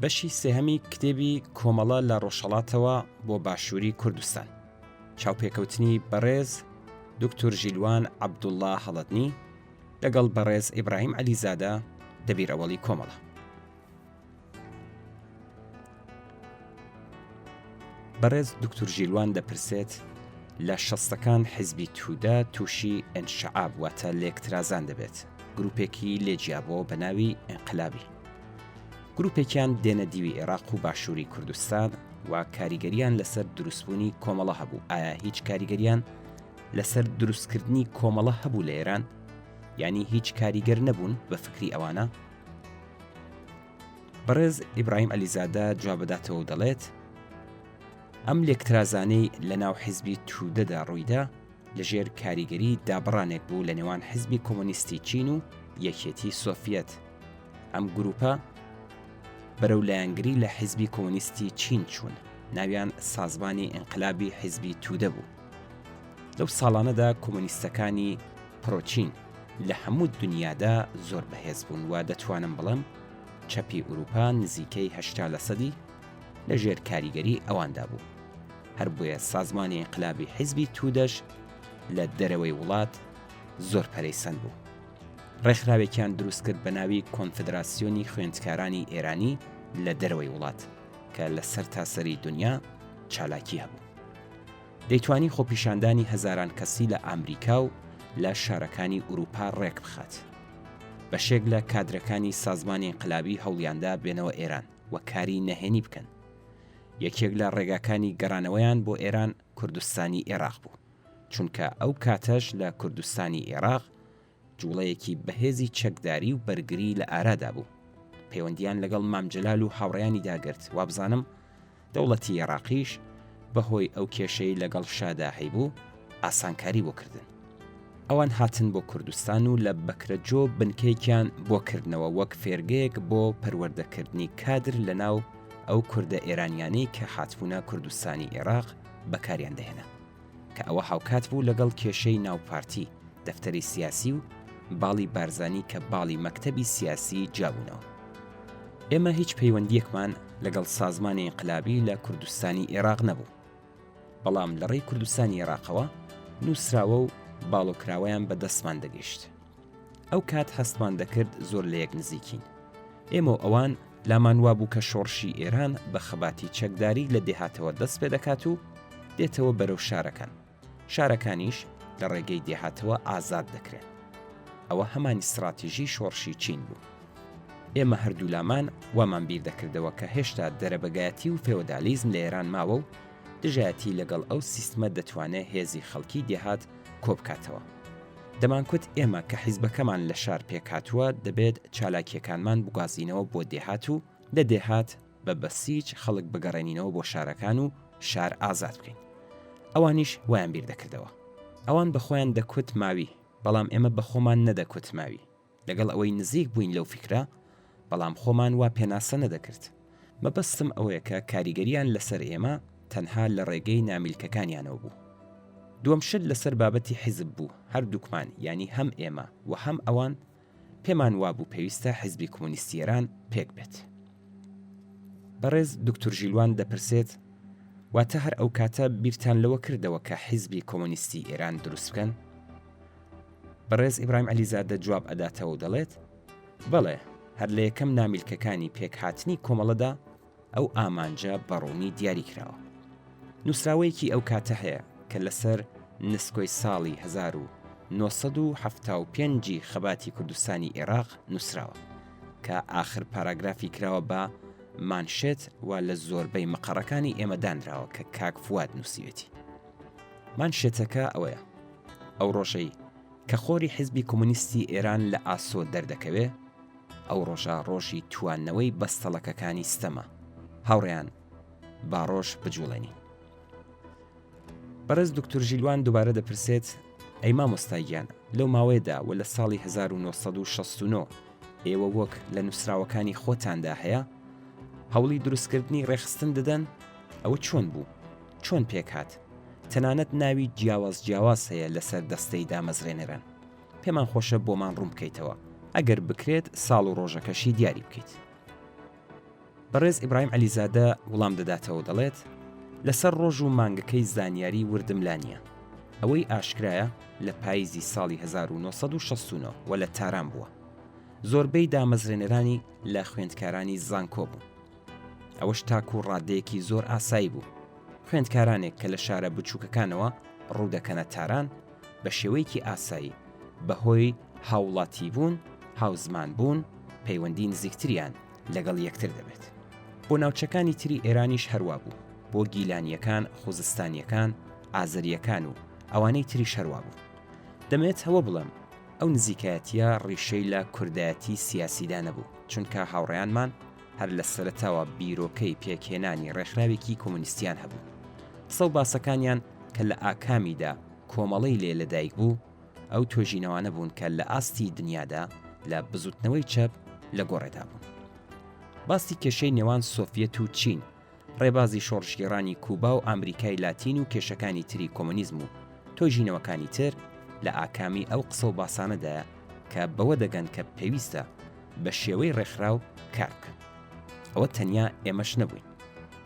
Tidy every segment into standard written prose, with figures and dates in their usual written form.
بەشی سێهەمی کتێبی کۆمەڵە لە ڕۆژهەڵاتەوە بۆ باشووری کوردستان چاوپێکەوتنی بەڕێز دکتور ژیلوان عەبدوڵڵا هەڵەدنی لەگەڵ بەڕێز ئیبراهیم عەلیزادە دەبیر ئەوەڵی کۆمەڵە. بەڕێز دکتور ژیلوان دەپرسێت لە شەستەکان حیزبی تودە تووشی ئینشعاب واتە لێکترازان دەبێت گروپێکی لێ جیابۆ بە ناوی ئینقلابی گروپێکیان دێنە دیوی عێراق و باشووری کوردستان و کاریگەریان لەسەر دروستبوونی کۆمەڵە هەبوو ئایا هیچ کاریگەریان لەسەر دروستکردنی کۆمەڵە هەبوو لە ئێران یانی هیچ کاریگەر نەبوون بە فکری ئەوانە؟ بەڕێز ئیبراهیم عەلیزادە جوابداتەوە و دەڵێت ئەم لێکترازانەی لە ناو حیزبی تودەدا ڕوویدا لەژێر کاریگەری دابڕانێک بوو لە نێوان حیزبی کۆمۆنیستی چین و یەکێتی سۆفیەت ئەم گروپە بەرەو لایەنگری لە حیزبی کۆمۆنیستی چین چوون ناویان سازمانی ئینقلابی حیزبی تودە بوو لەو ساڵانەدا کۆمۆنیستەکانی پرۆچین لە هەموو دنیادا زۆر بەهێز بوون و دەتوانم بڵێم چەپی ئورووپا نزیکەی 80 لەسەدی لە ژێر کاریگەری ئەواندا بوو. هەر بۆیە سازمانی ئینقلابی حیزبی توودەش لە دەرەوەی وڵات زۆر پەرەی سەند بوو. ڕێکخراوێکیان دروست کرد بە ناوی کۆنفدراسیۆنی خوێندکارانی ئێرانی لە دەرەوەی وڵات کە لە سەرتاسەری دنیا چالاکی هەبوو. دەیتوانی خۆپیشاندانی هەزاران کەسی لە ئامریکا و لە شارەکانی ئورووپا ڕێک بخات. بەشێک لە کادرەکانی سازمانی ئینقلابی هەوڵیاندا بێنەوە ئێران و کاری نەهێنی بکەن. یەکێک لە ڕێگاکانی گەڕانەوەیان بۆ ئێران کوردستانی ئێراق بوو. چونکە ئەو کاتەش لە کوردستانی ئێراق جوڵەیەکی بەهێزی چەکداری و بەرگری لە ئارادا بوو. پەیوەندییان لەگەڵ مام جەلال و هاوڕێیانیدا گرت، وابزانم دەوڵەتی ئێراقیش بەهۆی ئەو کێشەی لەگەڵ شادا هەیبوو، ئاسانکاری بۆ کردن. ئەوان هاتن بۆ کوردستان و لە بەکرەجۆ بنکەیەکیان بۆ کردنەوە وەک فێرگەیەک بۆ پەروەردەکردنی کادر لەناو ئەو کوردە ئێرانیانەی کە هاتبوونە کوردستانی ئێراق بەکاریان دەهێنا. کە ئەوە هاوکات بوو لەگەڵ کێشەی ناو پارتی، دەفتەری سیاسی و باڵی بارزانی کە باڵی مەکتەبی سیاسی جیابوونەوە. ئێمە هیچ پەیوەندییەکمان لەگەڵ سازمانی ئینقلابی لە کوردستانی ئێراق نەبوو. بەڵام لە ڕێی کوردستانی ئێراقەوە نووسراوە و باڵۆکراوەیان بە دەستمان دەگەیشت. ئەو کات هەستمان دەکرد زۆر لە یەک نزیکین. ئێمە و ئەوان لامان وابوو کە شۆڕشی ئێران بە خەباتی چەکداری لە دێهاتەوە دەست پێ دەکات و دێتەوە بەرەو شارەکان، شارەکانیش لە ڕێگەی دێهاتەوە ئازاد دەکرێن. ئەوە هەمان ستڕاتیژی شۆڕشی چین بوو. ئێمە هەردوولامان وامان بیر دەکردەوە کە هێشتا دەرەبەگایەتی و فێۆدالیزم لە ئێران ماوە و دژایەتی لەگەڵ ئەو سیستمە دەتوانێ هێزی خەڵکی دێهات کۆ بکاتەوە. دەمانکوت ئێمە کە حیزبەکەمان لە شار پێکهاتووە دەبێت چالاکییەکانمان بگوازینەوە بۆ دێهات و لە دێهات بە بەسیج خەڵک بگەڕێنینەوە بۆ شارەکان و شار ئازاد بکەین. ئەوانیش وایان بیر دەکردەوە. ئەوان بە خۆیان دەکوت ماوی، بەڵام ئێمە بە خۆمان نەدەکوت ماوی. لەگەڵ ئەوەی نزیک بووین لەو فیکرە، بەڵام خۆمان وا پێناسە نەدەکرد. مەبەستم ئەوەیە کە کاریگەرییان لەسەر ئێمە تەنها لە ڕێگەی نامیلکەکانیانەوە بوو. دووەم شت لەسەر بابەتی حیزب بوو، هەردووکمان یانی هەم ئێمە و هەم ئەوان پێمان وابوو پێویستە حیزبی کۆمۆنیستی ئێران پێک بێت. بەڕێز دوکتور ژیلوان دەپرسێت، واتە هەر ئەوکاتە بیرتان لەوە کردەوە کە حیزبی کۆمۆنیستی ئێران دروست بکەن؟ بەڕێز ئیبراهیم عەلیزادە جواب ئەداتەوە و دەڵێت، بەڵێ، هەر لە یەکەم نامیلکەکانی پێکهاتنی کۆمەڵەدا ئەو ئامانجە بە ڕوونی دیاری کراوە. نووسراوەیەکی ئەو کاتە هەیە کە لەسەر نسکۆی ساڵی 1975 ی خەباتی کوردستانی ئێراق نووسراوە کە ئاخر پاراگرافی کراوە بە مانشێت و لە زۆربەی مقەڕەکانی ئێمە دانراوە کە کاک فواد نووسیوێتی. مانشێتەکە ئەوەیە. ئەو ڕۆژەی کە خۆری حیزبی کۆمۆنیستی ئێران لە ئاسۆ دەردەکەوێ، ئەو ڕۆژە ڕۆژی تواندنەوەی بەستەڵەکەکانی ستەمە. هاوڕێیان با ڕۆژ بجوڵێنین. بەڕێز دوکتور ژیلوان دوبارە دەپرسێت، ئەی مامۆستا گیان لەو ماوەیەدا و لە ساڵی 1969 ئێوە وەک لە نووسراوەکانی خۆتاندا هەیە هەوڵی دروستکردنی ڕێکخستن دەدەن؟ ئەوە چۆن بوو؟ چۆن پێکهات؟ تەنانەت ناوی جیاواز جیاواز هەیە لەسەر دەستەی دامەزرێنەران. پێمان خۆشە بۆمان ڕوون بکەیتەوە، ئەگەر بکرێت ساڵ و ڕۆژەکەشی دیاری بکەیت. بەڕێز ئیبراهیم عەلیزادە وڵام دەداتەوە و دەڵێت، لەسەر ڕۆژ و مانگەکەی زانیاری وردم لا نییە. ئەوەی ئاشکرایە لە پاییزی ساڵی 1969 وە لە تاران بووە. زۆربەی دامەزرێنەرانی لە خوێندکارانی زانکۆ بوون. ئەوەش تاکوو ڕادەیەکی زۆر ئاسایی بوو. خوێندکارانێک کە لە شارە بچووکەکانەوە ڕوودەکەنە تاران، بە شێوەیەکی ئاسایی بە هۆی هاووڵاتیبوون، هاوزمانبوون، پەیوەندی نزیکتریان لەگەڵ یەکتر دەبێت. بۆ ناوچەکانی تری ئێرانیش هەروا بوو، بۆ گیلانییەکان، خوزستانییەکان، ئازەرییەکان و ئەوانەی تریش هەروا بوو. دەمەوێت ئەوە بڵێم ئەو نزیکایەتییە ڕیشەی لە کوردایەتی سیاسیدا نەبوو، چونکە هاوڕێیانمان هەر لە سەرەتاوە بیرۆکەی پێکهێنانی ڕێکخراوێکی کۆمۆنیستیان هەبوو. قسە و باسەکانیان کە لە ئاکامیدا کۆمەڵەی لێ لەدایک بوو، ئەو توێژینەوانە بوون کە لە ئاستی دنیادا لە بزوتنەوەی چەپ لە گۆڕێدا بوون. باسی کێشەی نێوان سۆفیەت و چین، ڕێبازی شۆڕشگێڕانی کوبا و ئامریکای لاتین و کێشەکانی تری کۆمۆنیزم و تۆژینەوەکانی تر لە ئاکامی ئەو قسە و باسانەدایە کە بەوە دەگەن کە پێویستە بە شێوەی ڕێکخراو کار بکەن. ئەوە تەنیا ئێمەش نەبووین،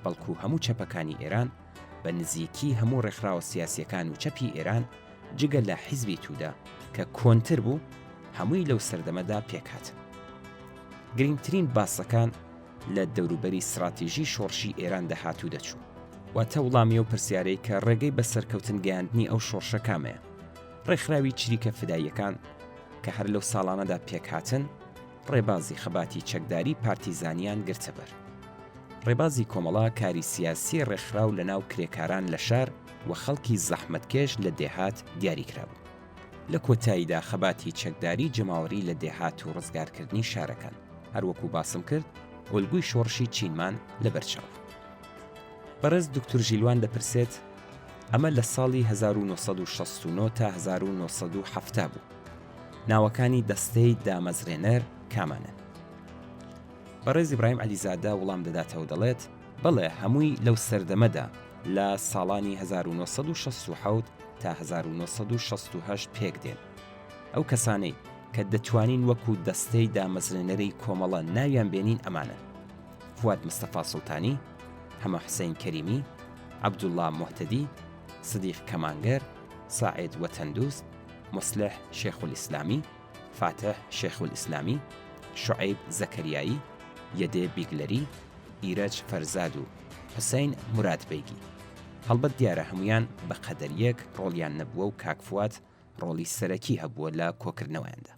بەڵکو هەموو چەپەکانی ئێران بە نزیکی هەموو ڕێکخراوە سیاسییەکان و چەپی ئێران جگە لە حیزبی توودە کە کۆنتر بوو، هەمووی لەو سەردەمەدا پێکهاتن. گرینگترین باسەکان لە دەوروبەری ستڕاتیژی شۆڕشی ئێران دەهات و دەچوو. واتە وڵامی ئەو پرسیارەی کە ڕێگەی بە سەرکەوتن گەیاندنی ئەو شۆڕشە کامەیە؟ ڕێکخراوی چریکە فداییەکان کە هەر لەو ساڵانەدا پێکهاتن، ڕێبازی خەباتی چەکداری پارتیزانیان گرتەبەر. ڕێبازی کۆمەڵە کاری سیاسی ڕێکخراو لە ناو کرێکاران لە شار و خەڵکی زەحمەتکێش لە دێهات دیاری کرابوو. لە کۆتاییدا خەباتی چەکداری جەماوەری لە دێهات و ڕزگارکردنی شارەکان، هەر وەکوو باسم کرد ئۆلگوی شۆڕشی چینمان لە بەر چاو بوو. بەڕێز دوکتور ژیلوان دەپرسێت، ئەمە لە ساڵی 1969 تا 1970 بوو. ناوەکانی دەستەی دامەزرێنەر کامانەن؟ بەڕێز ئیبراهیم عەلیزادە وڵام دەداتەوە دەڵێت، بەڵێ هەمووی لەو سەردەمەدا لە ساڵانی 1967 تا 1968 پێک دێن. ئەو کەسانەی کە دەتوانین وەکوو دەستەی دامەزرێنەری کۆمەڵە ناویان بێنین ئەمانەن، فواد مستەفا سوڵتانی، حەمە حوسەین کەریمی، عەبدوڵڵا موهتەدی، سدیق کەمانگەر، ساعد وەتەندوست، موسلح شێخولئیسلامی، فاتح شێخولئیسلامی، شوعەیب زەکەریایی، یەدێ بیگلەری، ئیرەج فەرزاد و حوسەین مورادبەیگی. هەڵبەت دیارە هەموویان بە قەدەر یەک ڕۆڵیان نەبووە و کاک فواد ڕۆڵی سەرەکی هەبووە لە کۆکردنەوەیاندا.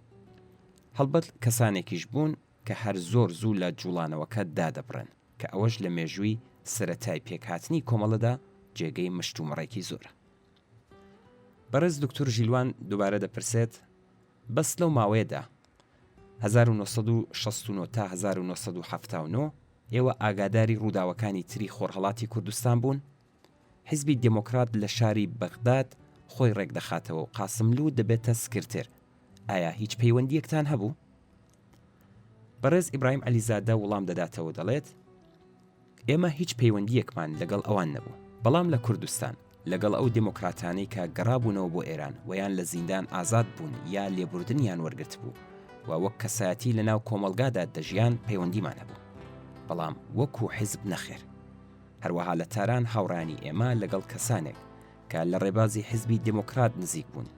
هەڵبەت کەسانێکیش بوون کە هەر زۆر زوو لە جوڵانەوەکە دادەبڕێن، کە ئەوەش لە مێژووی سەرەتای پێکهاتنی کۆمەڵەدا جێگەی مشتومڕێکی زۆرە. بەڕێز دوکتور ژیلوان دووبارە دەپرسێت، بەس لەو ماوەیەدا، 1969 تا 1979، ئێوە ئاگاداری ڕووداوەکانی تری خۆرهەڵاتی کوردستان بوون؟ حیزبی دێمۆکڕات لە شاری بەغداد خۆی ڕێک دەخاتەوە و قاسملوو دەبێتە سکرتێر، ئایا هیچ پەیوەندییەکتان هەبوو؟ بەڕێز ئیبراهیم عەلیزادە وڵام دەداتەوە و دەڵێت، ئێمە هیچ پەیوەندییەکمان لەگەڵ ئەوان نەبوو، بەڵام لە کوردستان، لەگەڵ ئەو دێمۆکڕاتانەی کە گەڕابوونەوە بۆ ئێران و یان لە زیندان ئازاد بوون یا لێبوردنیان وەرگرتبوو و وەک کەسایەتی لە ناو کۆمەڵگادا دەژیان پەیوەندیمان هەبوو. بەڵام وەکوو حیزب نەخێر. هەروەها لە تاران هاوڕێیانی ئێمە لەگەڵ کەسانێک کە لە ڕێبازی حیزبی دێمۆکڕات نزیک بوون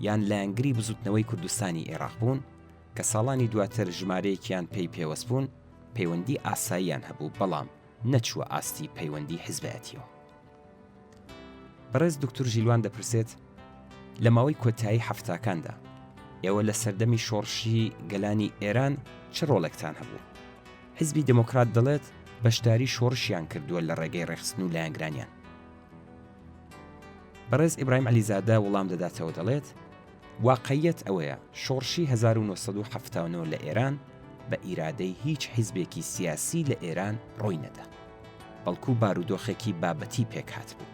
یان لایەنگری بزووتنەوەی کوردستانی ئێراق بوون کە ساڵانی دواتر ژمارەیەکیان پێی پێوەست بوون، پەیوەندی ئاساییان هەبوو بەڵام نەچووە ئاستی پەیوەندی حیزبایەتیەوە. بەڕێز دوکتور ژیلوان دەپرسێت، لە ماوەی کۆتایی حەفتاکاندا ئێوە لە سەردەمی شۆڕشی گەلانی ئێران چ ڕۆڵێکتان هەبوو؟ حیزبی دێمۆکڕات دەڵێت بەشداری شۆڕشیان کردووە لە ڕێگەی ڕێکخستن و لایەنگرانیان. بەڕێز ئیبراهیم عەلیزادە وڵام دەداتەوە دەڵێت، واقعیەت ئەوەیە شۆڕشی 1979 لە ئێران بە ئیرادەی هیچ حیزبێکی سیاسی لە ئێران ڕووی نەدا، بەڵکو بارودۆخێکی بابەتی پێکهاتبوو.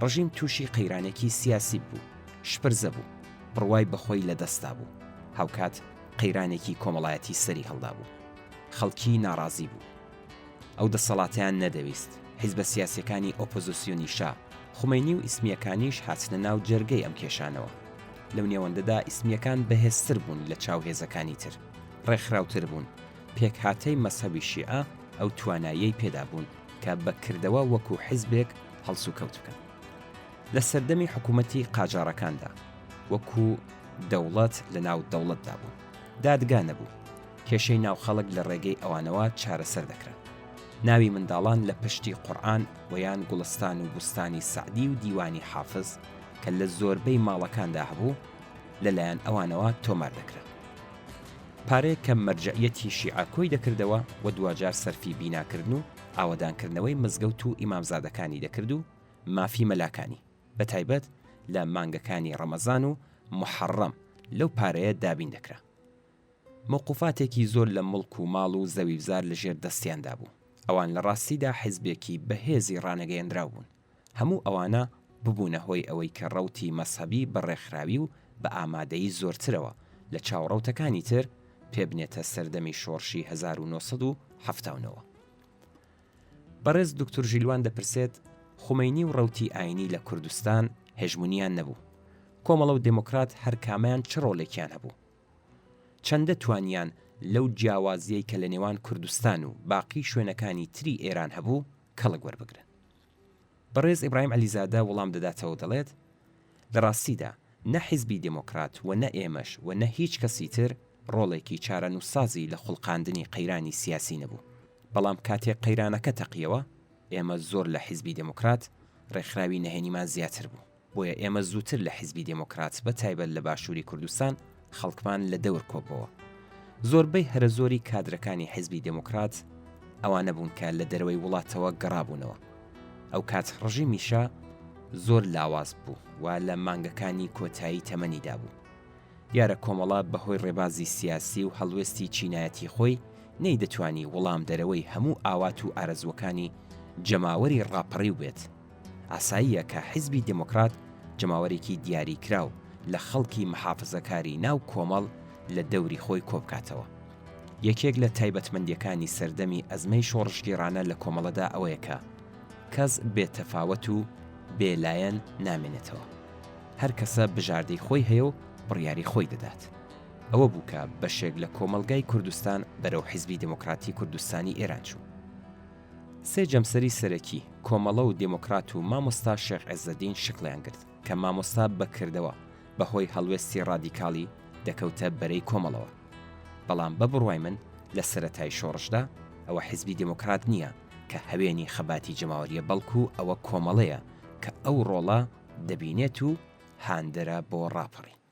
ڕژیم تووشی قەیرانێکی سیاسی ببوو، شپرزە بوو، بڕوای بە خۆی لەدەستدابوو، هاوکات قەیرانێکی کۆمەڵایەتی سەری هەڵدابوو. خەڵکی ناڕازی بوو. ئەو دەسەڵاتەیان نەدەویست، حیزبە سیاسیەکانی ئۆپۆزسیۆنی شا، خومەینی و ئیسمیەکانیش هاتنە ناو جەرگەی ئەم کێشانەوە. لەو نێوەندەدا ئیسمیەکان بەهێزتر بوون لە چاو هێزەکانی تر، ڕێکخراوتر بوون، پێکهاتەی مەزهەبی شیعە. ئەو تواناییەی پێدا بوون کە بە کردەوە وەکوو حیزبێک هەڵسوکەوت بکەن. لە سەردەمی حکوومەتی قاجاڕەکاندا وەکوو دەوڵەت لە ناو دەوڵەتدا بوون. دادگا نەبوو. کێشەی ناو خەڵک لە ڕێگەی ئەوانەوە چارەسەر دەکرا. ناوی منداڵان لە پشتی قورعان و یان گوڵستان و بوستانی سەعدی و دیوانی حافز کە لە زۆربەی ماڵەکاندا هەبوو، لە لایەن ئەوانەوە تۆمار دەکرا. پارەیەک کە مەرجەعیەتی شیعە کۆی دەکردەوە و دواجار سەرفی بیناکردن و ئاوەدانکردنەوەی مزگەوت و ئیمامزادەکانی دەکرد و مافی مەلاکانی، بە تایبەت لە مانگەکانی ڕەمەزان و موحەڕەم لەو پارەیە دابین دەکرا. مەوقوفاتێکی زۆر لە موڵک و ماڵ و زەویوزار لە ژێر دەستیاندا بوو. ئەوان لە ڕاستیدا حیزبێکی بەهێزی ڕانەگەیەندراو بوون. هەموو ئەوانە ببوونە هۆی ئەوەی کە ڕەوتی مەزهەبی بە ڕێکخراوی و بە ئامادەیی زۆرترەوە لە چاو ڕەوتەکانی تر پێ بنێتە سەردەمی شۆڕشی 1979. بەڕێز دوکتور ژیلوان دەپرسێت، خومەینی و ڕەوتی ئایینی لە کوردستان هێژمونییان نەبوو. کۆمەڵە و دێمۆکرات هەر کامەیان چ ڕۆلێکیان هەبوو؟ چەندە توانیان لەو جیاوازییەی کە لە نێوان کوردستان و باقی شوێنەکانی تری ئێران هەبوو کەڵک وەربگرن؟ بەڕێز ئیبراهیم عەلیزادە وڵام دەداتەوە و دەڵێت، لە ڕاستیدا نە حیزبی دێمۆکرات و نە ئێمەش و نە هیچ کەسی تر ڕۆڵێکی چارەنووسسازی لە خوڵقاندنی قەیرانی سیاسی نەبوو. بەڵام کاتێک قەیرانەکە تەقییەوە، ئێمە زۆر لە حیزبی دێمۆکرات ڕێکخراوی نەهێنیمان زیاتر بوو. بۆیە ئێمە زووتر لە حیزبی دێمۆکرات بە تایبەت لە باشووری کوردستان خەڵکمان لە دەور کۆبۆوە. زۆربەی هەرەزۆری کادرەکانی حیزبی دێمۆکرات ئەوانە بوون کە لە دەرەوەی وڵاتەوە گەڕابوونەوە. ئەو کات ڕژیمی شا زۆر لاواز بوو و لە مانگەکانی کۆتایی تەمەنیدا بوو. دیارە کۆمەڵە بە هۆی ڕێبازی سیاسی و هەڵوێستی چینایەتی خۆی نەیدەتوانی وڵامدەرەوەی هەموو ئاوات و ئارەزووەکانی جەماوەری ڕاپەڕیو بێت. ئاساییە کە حیزبی دێمۆکڕات جەماوەرێکی دیاریکراو لە خەڵکی محافزەکاری ناو کۆمەڵ لە دەوری خۆی کۆبکاتەوە. یەکێک لە تایبەتمەندییەکانی سەردەمی ئەزمەی شۆڕشگێڕانە لە کۆمەڵەدا ئەوەیە کە کەس بێ تەفاوەت و بێ لایەن نامێنێتەوە. هەر کەسە بژاردەی خۆی هەیە و بڕیاری خۆی دەدات. ئەوە بوو کە بەشێک لە کۆمەڵگای کوردستان بەرەو حیزبی دێمۆکڕاتی کوردستانی ئێران چوو. سێ جەمسەری سەرەکی، کۆمەڵە و دێمۆکڕات و مامۆستا شێخ عێزەدین شکڵیان گرت، کە مامۆستا بە کردەوە بە هۆی هەڵوێستی ڕادیکاڵی دەکەوتە بەرەی کۆمەڵەوە. بەڵام بە بڕوای من لە سەرەتای شۆڕشدا ئەوە حیزبی دێمۆکڕات نییە کە هەوێنی خەباتی جەماوەرییە بەڵکوو ئەوە کۆمەڵەیە کە ئەو ڕۆڵە دەبینێت و هاندەرە بۆ ڕاپەڕین.